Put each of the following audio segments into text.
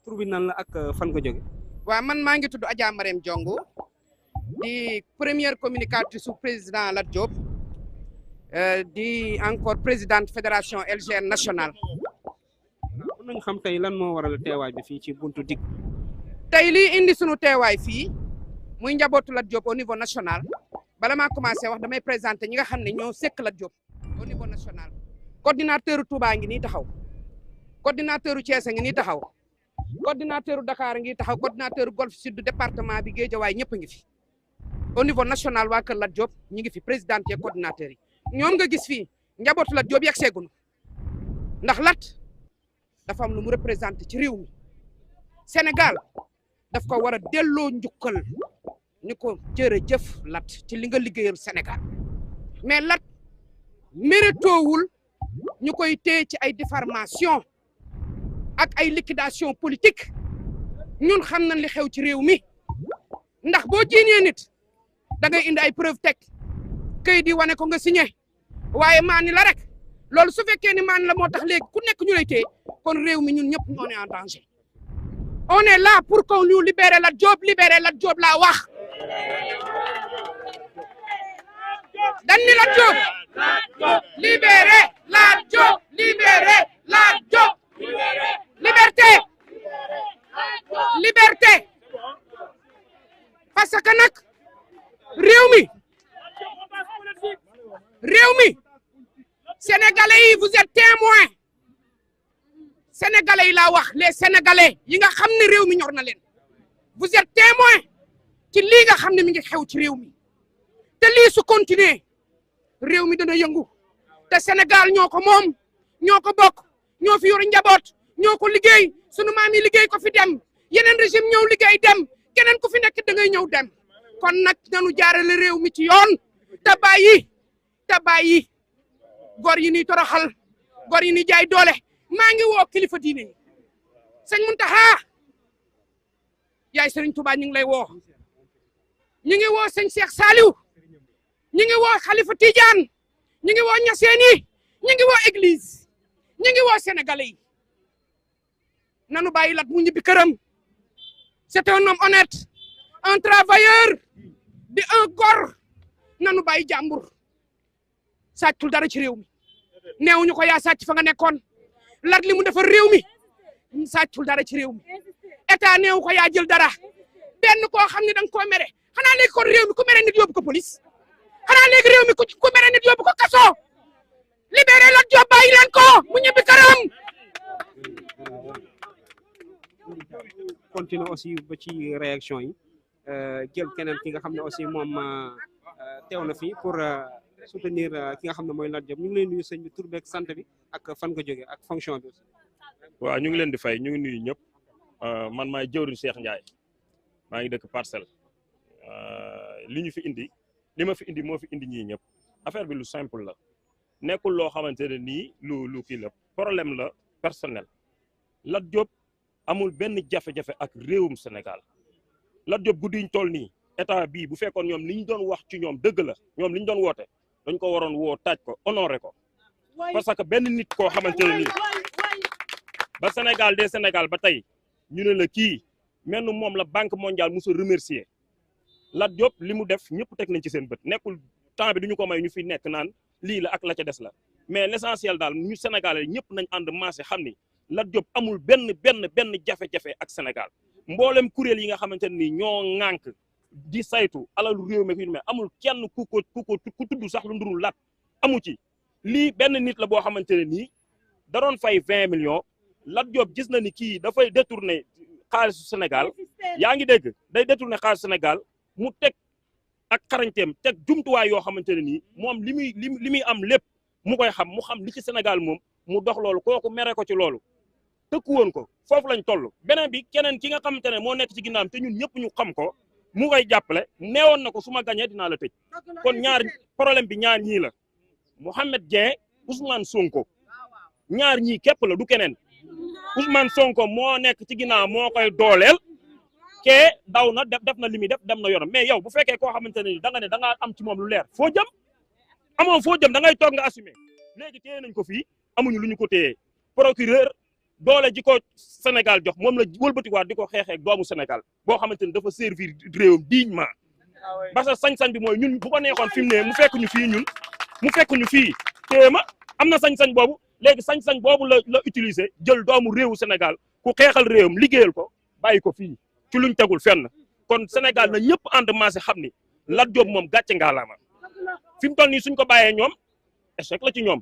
tur bi nan la ak fan nga jóge. waaw man maa ngi tudd Adja Marème Diongo di première communicatrice su président Lat Diop di encore présidente fédération LGN nationale. mën nañu xam tey lan moo waral teewaay bi fii ci buntu dig. tey lii indi sunu teewaay fii muy njabootu Lat Diop au niveau national bala maa commencé wax damay présenter ñi nga xam ne ñoo sekk Lat Diop au niveau national. coordinateur Touba ngi nii taxaw coordinateur Thiès ngi nii taxaw coordinateur Dakar ngi taxaw coordinateur Golf Sud département bi Guédiawaye ñëpp a ngi fi. au niveau national waa kër Lat Diop ñi ngi fi président et coordinateur yi ñoom nga gis fii njabootu Lat Diop yegg seegunu ndax Lat dafa am lu mu représenté ci réew mi Sénégal daf ko war a delloo njukkal ni ko jërëjëf Lat ci li nga liggéeyal Sénégal mais Lat méritoowul ñu koy téye ci ay diffamation ak ay liquidation politique ñun xam nañ li xew ci réew mi ndax boo jiiñee nit da ngay indi ay preuve teg kayit di wane ko nga signé waaye maani la rek loolu su fekkee ni maani la moo tax léegi ku nekk ñu lay téye kon réew mi ñun ñëpp ñoo ne en danger on est là pour qu'on ñu libérer Lat Diop laa wax dañ ni Lat Diop libérer Lat Diop libérer Lat Diop liberté parce que nag réew mi sénégalais yi vous êtes témoins sénégalais yi laa wax les sénégalais yi nga xam ne réew mi ñor na leen vous êtes témoins ci lii nga xam ne mi ngi xew ci réew mi te lii su continuer réew mi dana yëngu te Sénégal ñoo ko moom ñoo ko bokk ñoo fi yor njaboot ñoo ko liggéey sunu maam yi liggéey ko fi dem yeneen régime ñëw liggéey dem keneen ku fi nekk da ngay ñëw dem kon nag nanu jaarale réew mi ci yoon te bàyyi gor yi ni toroxal gor yi ni jaay doole maa ngi woo kilifa diine yi sëñ Muntaxa yaay sëriñ Touba ñu ngi lay woo ñu ngi woo sëñ Cheikh Saliou ñu ngi woo Khalifa Tidiane ñu ngi woo Ñaseen yi ñu ngi woo église ñu ngi woo sénégalais yi nanu bàyyi Lat mu ñibbi këram c'est un homme honnête un travailleur di un gor nanu bàyyi jàmbur sàccul dara ci réew mi neewuñu ko yaa sàcc fa nga nekkoon Lat li mu defar réew mi sàccul dara ci réew mi état neewu ko yaa jël dara benn koo xam ne da nga koo mere xanaa léegi kon réew mi ku mere nit yóbbu ko police xanaa léegi réew mi ku mere nit yóbbu ko kaso libéré Lat Diop bàyyi leen ko mu ñibbi këram. continuer aussi ba ci réaction yi jël keneen ki nga xam ne aussi moom teew na fii pour soutenir ki nga xam ne mooy Lat Diop ñu ngi leen nuyu sëñ bi tur beeg sant bi ak fan nga jógee ak fonction bi aussi. waaw ñu ngi leen di fay ñu ngi nuyu ñëpp man maay jëwriñ Cheikh Ndiaye maa ngi dëkk Parcelles li ñu fi indi li ma fi indi moo fi indi ñii ñëpp affaire bi lu simple la nekkul loo xamante ne nii lu kii la problème la personnel Lat Diop amul benn jafe-jafe ak réewum Sénégal Lat Diop guddi ñu toll nii état bii bu fekkoon ñoom li ñu doon wax ci ñoom dëgg la ñoom li ñu doon woote dañ ko waroon woo taaj ko honoré ko parce que benn nit koo xamante ne nii ba Sénégal des Sénégal ba tey ñu ne la kii mel ni moom la banque mondiale musul remercier Lat Diop li mu def ñëpp teg nañ ci seen bët nekkul temps bi duñu ko may ñu fi nekk naan lii la ak la ca des la mais l'essentiel daal ñu Sénégalais ñëpp nañ ànd maase xam ni Lat Diop amul benn jafe-jafe ak Sénégal mboolem kuréel yi nga xamante ne nii ñoo ŋànk di saytu alalu réew mi mais amul kenn ku tudd sax lu ndurul Lat amu ci lii benn nit la boo xamante ne nii da doon fay 20 millions Lat Diop gis na ni kii dafay détourner xaalisu Sénégal yaa ngi dégg day détourner xaalisu Sénégal mu teg ak xarañteem teg jumtuwaay yoo xamante ne nii moom li muy am lépp mu koy xam mu xam li ci Sénégal moom mu dox loolu kooku mere ko ci loolu tëkku woon ko foofu lañ toll beneen bi keneen ki nga xamante ne moo nekk ci ginnaam te ñun ñëpp ñu xam ko mu koy jàppale neewoon na ko su ma gañee dinaa la tëj kon ñaar problème bi ñaar ñii la Mohamed Dieng Ousmane Sonko ñaar ñii képp la du keneen Ousmane Sonko moo nekk ci ginnaaw moo koy dooleel kee daw na def na li muy def dem na yoonam mais yow bu fekkee koo xamante ne da nga ne da ngaa am ci moom lu leer foo jëm amoo foo jëm da ngay toog nga assumer léegi téye nañ ko fii amuñu lu ñu ko téye procureur doole ji ko Sénégal jox moom la wëlbatiwaat di ko xeexee ak doomu Sénégal boo xamante ni dafa servir réewam dignement parce que sañ-sañ bi mooy ñun bu ko neexoon fi mu ne mu fekk ñu fii ñun mu fekk ñu fii téema am na sañ-sañ boobu léegi sañ-sañ boobu la utiliser jël doomu réewu Sénégal ku xeexal réewam liggéeyal ko bàyyi ko fii ci luñ tegul fenn kon Sénégal na ñëpp ànd maase xam ni Lat Diop moom gàcce ngaalaama fi mu toll nii suñ ko bàyyee ñoom échec la ci ñoom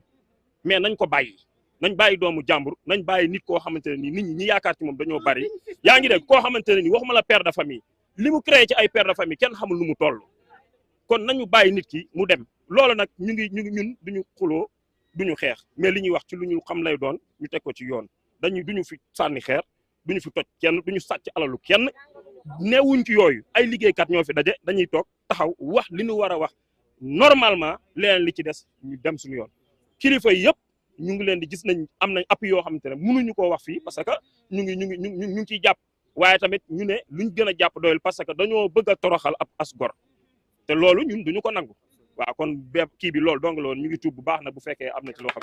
mais nañ ko bàyyi nañ bàyyi doomu jàmbur nañ bàyyi nit koo xamante ne nii nit ñi yaakaar ci moom dañoo bari yaa ngi dégg koo xamante ne nii waxuma la père de famille li mu créé ci ay père de famille kenn xamul nu mu toll kon nañu bàyyi nit ki mu dem loolu nag ñu ngi ñun duñu xuloo duñu xeex mais li ñuy wax ci lu ñu xam lay doon ñu teg ko ci yoon duñu fi sànni xeer duñu fi toj kenn duñu sàcc alalu kenn neewuñ ci yooyu ay liggéeykat ñoo fi daje dañuy toog taxaw wax li ñu war a wax normalement leneen li ci des ñu dem suñu yoon kilifa yi yëpp ñu ngi leen di gis nañ am nañ appui yoo xamante ne mënuñu koo wax fii parce que ñu ngi ciy jàpp waaye tamit ñu ne luñ gën a jàpp doyul parce que dañoo bëgg a toroxal ab as gor te loolu ñun duñu ko nangu waaw kon bépp kii bi loolu dong la woon ñu ngi tuub bu baax na bu fekkee am na ci loo xam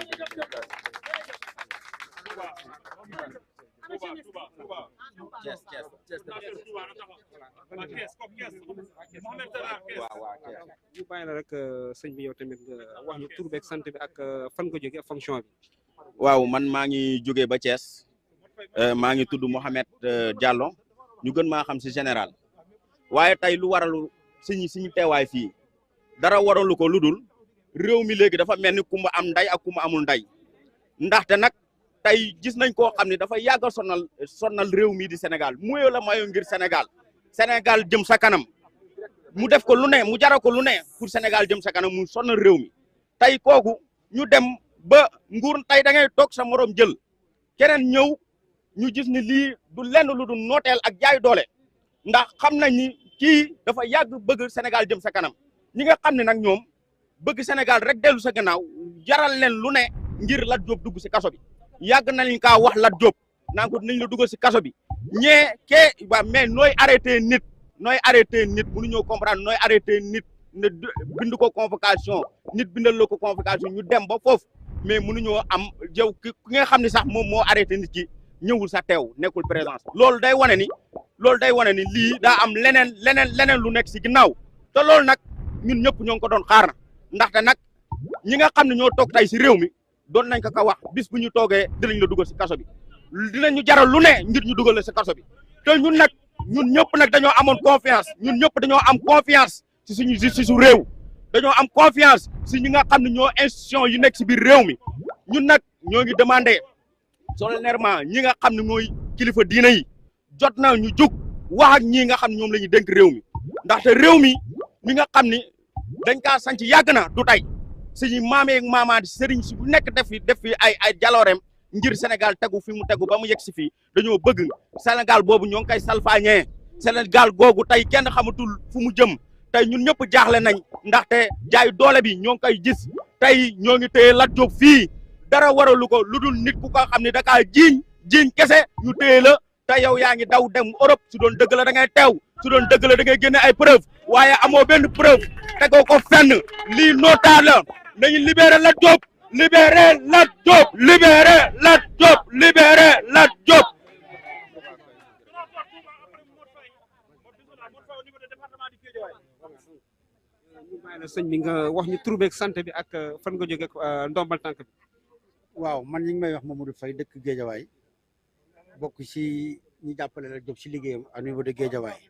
ñu bàyyi la rek sëñ bi yow tamit wax ñu tur beeg sant bi ak fan nga jógee ak fonction bi. waaw man maa ngi jógee ba Thiès maa ngi tudd Mohamed Diallo ñu gën maa xam si général waaye tey lu waralu suñu teewaay fii dara waralu ko lu dul réew mi léegi dafa mel ni ku ma am nday ak ku ma amul nday ndaxte nag tey gis nañ koo xam ne dafa yàgg a sonal réew mi di Sénégal muyoo la mayo ngir Sénégal jëm sa kanam mu def ko lu ne mu jara ko lu ne pour Sénégal jëm sa kanam mu sonal réew mi tey kooku ñu dem ba nguur tey da ngay toog sa morom jël keneen ñëw ñu gis ni lii du lenn lu du nooteel ak jaay doole ndax xam nañ ni kii dafa yàgg bëgg Sénégal jëm sa kanam ñi nga xam ne nag ñoom bëgg Sénégal rek dellu sa gannaaw jaral leen lu ne ngir Lat Diop dugg si kaso bi yàgg nañ kaa wax Lat Diop naan ko nañ la dugal si kaso bi ñee kee waa mais nooy arrêté nit mënuñoo comprendre nooy arrêté nit ne bind ko convocation nit bindal la ko convocation ñu dem ba foofu mais mënuñoo am yow ki nga xam ne sax moom moo arrêté nit ki ñëwul sa teew nekkul présence loolu day wane ni lii daa am leneen lu nekk si ginnaaw te loolu nag ñun ñëpp ñoo ngi ko doon xaar na ndaxte nag ñi nga xam ne ñoo toog tey si réew mi doon nañ ko wax bis bu ñu toogee dinañ la dugal si kaso bi dinañu jaral lu ne ngir ñu dugal la si kaso bi te ñun ñëpp nag dañoo amoon confiance ñun ñëpp dañoo am confiance si suñu justice su réew dañoo am confiance si ñi nga xam ne ñoo institution yu nekk si biir réew mi ñun nag ñoo ngi demandé solennellement ñi nga xam ne mooy kilifa diina yi jot na ñu jug wax ak ñii nga xam ne ñoom la ñuy dénk réew mi ndaxte réew mi nga xam ni dañ kaa sanc yàgg na du tey suñu maamee ak maamaati sëriñ si bu nekk def fi ay jaloorem ngir Sénégal tegu fi mu tegu ba mu yegg si fii dañoo bëgg Sénégal boobu ñoo ngi koy salfaañee Sénégal googu tey kenn xamatul fu mu jëm tey ñun ñëpp jaaxle nañ ndaxte jaay doole bi ñoo ngi koy gis tey ñoo ngi téye Lat Diop fii dara waralu ko lu dul nit ku ko xam ne da kaa jiiñ kese ñu téye la te yow yaa ngi daw dem Europe su doon dëgg la da ngay teew su doon dëgg la da ngay génne ay preuve waaye amoo benn preuve tegoo ko fenn lii nootaa la nañu libéré Lat Diop libéré Lat Diop libéré Lat Diop libéré Lat Diop ñu bàyyi la sëñ bi nga wax ñu tur beeg sant bi ak fan nga jógee ndombal tànk bi. waaw man ñi ngi may wax Mamadou Faye dëkk Guédiawaye bokk si ñi jàppale Lat Diop si liggéeyam au niveau de Guédiawaye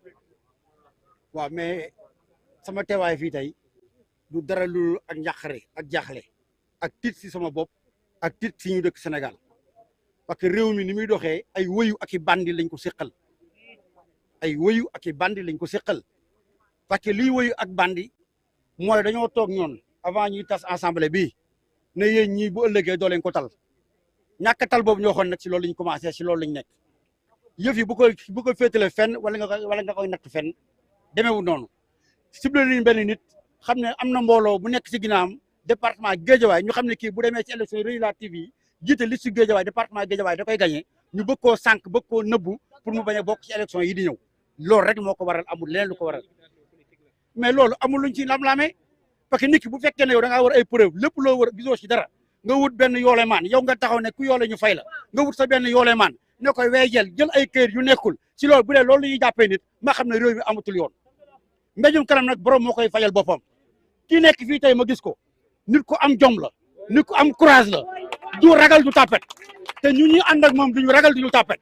waaw mais sama teewaay fii tey du dara lu ak njàqare ak jaaxle ak tiit si sama bopp ak tiit si ñu dëkk Sénégal parce que réew mi ni muy doxee ay wëyu ak i bandi lañ ko séqal parce que liy wëyu ak bandi mooy dañoo toog ñoon avant ñuy tas assemblée bi ne yéen ñii bu ëllëgee doo leen ko tal ñàkk tal boobu ñoo xoon nag si loolu lañ commencé si loolu lañ nekk yëf yi bu ko féetale fenn wala nga koy natt fenn demeewul noonu ciblé nañu benn nit xam ne am na mbooloo bu nekk si ginnaawam département Guédiawaye ñu xam ne kii bu demee ci élection législative yi jiite liste Guédiawaye département Guédiawaye da koy gagné ñu bëgg koo sànq bëgg koo nëbbu pour mu bañ a bokk ci élection yi di ñëw loolu rek moo ko waral amul leneen lu ko waral mais loolu amul luñ ci lam-laamee parce que nit ki bu fekkee ne yow da ngaa war ay preuve lépp loo war gisoo ci dara nga wut benn yoolemaan yow nga taxaw ne ku yoole ñu fay la nga wut sa benn yoolemaan ne koy weejel jël ay kër yu nekkul si loolu bu dee loolu la ñuy jàppee nit ma xam ne réew mi amatul yoon mbéjum kanam nag borom moo koy fajal boppam ki nekk fii tey ma gis ko nit ku am jom la nit ku am courage la du ragal du tapet te ñun ñu ànd ak moom duñu ragal duñu tapet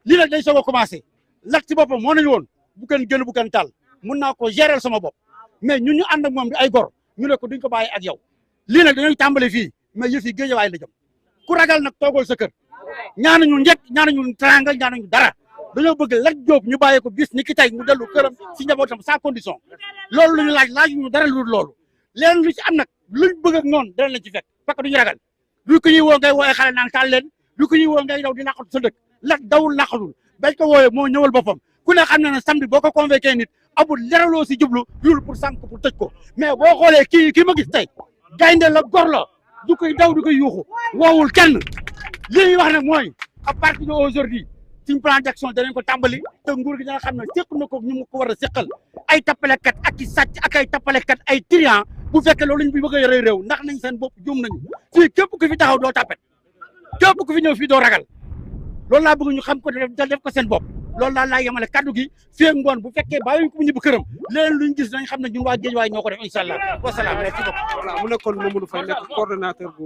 lii nag day soog a commencé lat ci boppam moo nañu woon bu kenn gën bu kenn tal mun naa ko gérer sama bopp mais ñun ñu ànd ak moom di ay gor ñu ne ko duñ ko bàyyi ak yow lii nag dañuy tàmbale fii mais yëf yi géejawaay la jëm ku ragal nag toogal sa kër ñaanuñu njëkk ñaanuñu teraanga ñaanuñu dara dañoo bëgg Lat Diop ñu bàyyi ko bis ni ki tey mu dellu këram si njabootam sans condition loolu lu ñu laajuñu dara lu loolu leen lu ci am nag luñ bëgg ak noonu dana lañ ci fekk parce que duñu ragal du ko ñuy woo ngay wooye xale naan taal leen du ko ñuy woo ngay daw di laqatu sa dëkk Lat dawul laqatul bañ ko wooyee moo ñëwal boppam ku ne xam na ne samedi boo ko convoqué nit amul leraloo si jublu yul pour sànq pour tëj ko mais boo xoolee kii ma gis tey gaynde la gor la du koy daw du koy yuuxu woowul kenn li ñuy wax nag mooy à partir de aujourd'hui suñu plan d'action danañ ko tàmbali te nguur gi dana xam ne seq na ko ñu mu ko war a seqal ay tappalekat ak i sàcc ak ay tappalekat ay trian bu fekkee loolu ñu bëgg a yore réew ndax nañ seen bopp juum nañu fii képp ku fi taxaw doo tappet képp ku fi ñëw fii doo ragal loolu laa bëgg ñu xam ko def ko seen bopp loolu daal laa yemale kaddu gi fii ak ngoon bu fekkee bàyyi ko mu ñibbi këram leneen luñ gis nañ xam ne ñun waa Guédiawaye ñoo ko def incha allah wasalaam merci beaucoup. voilà mu nekkoon Mamadou Faye nekk coordonnateur bu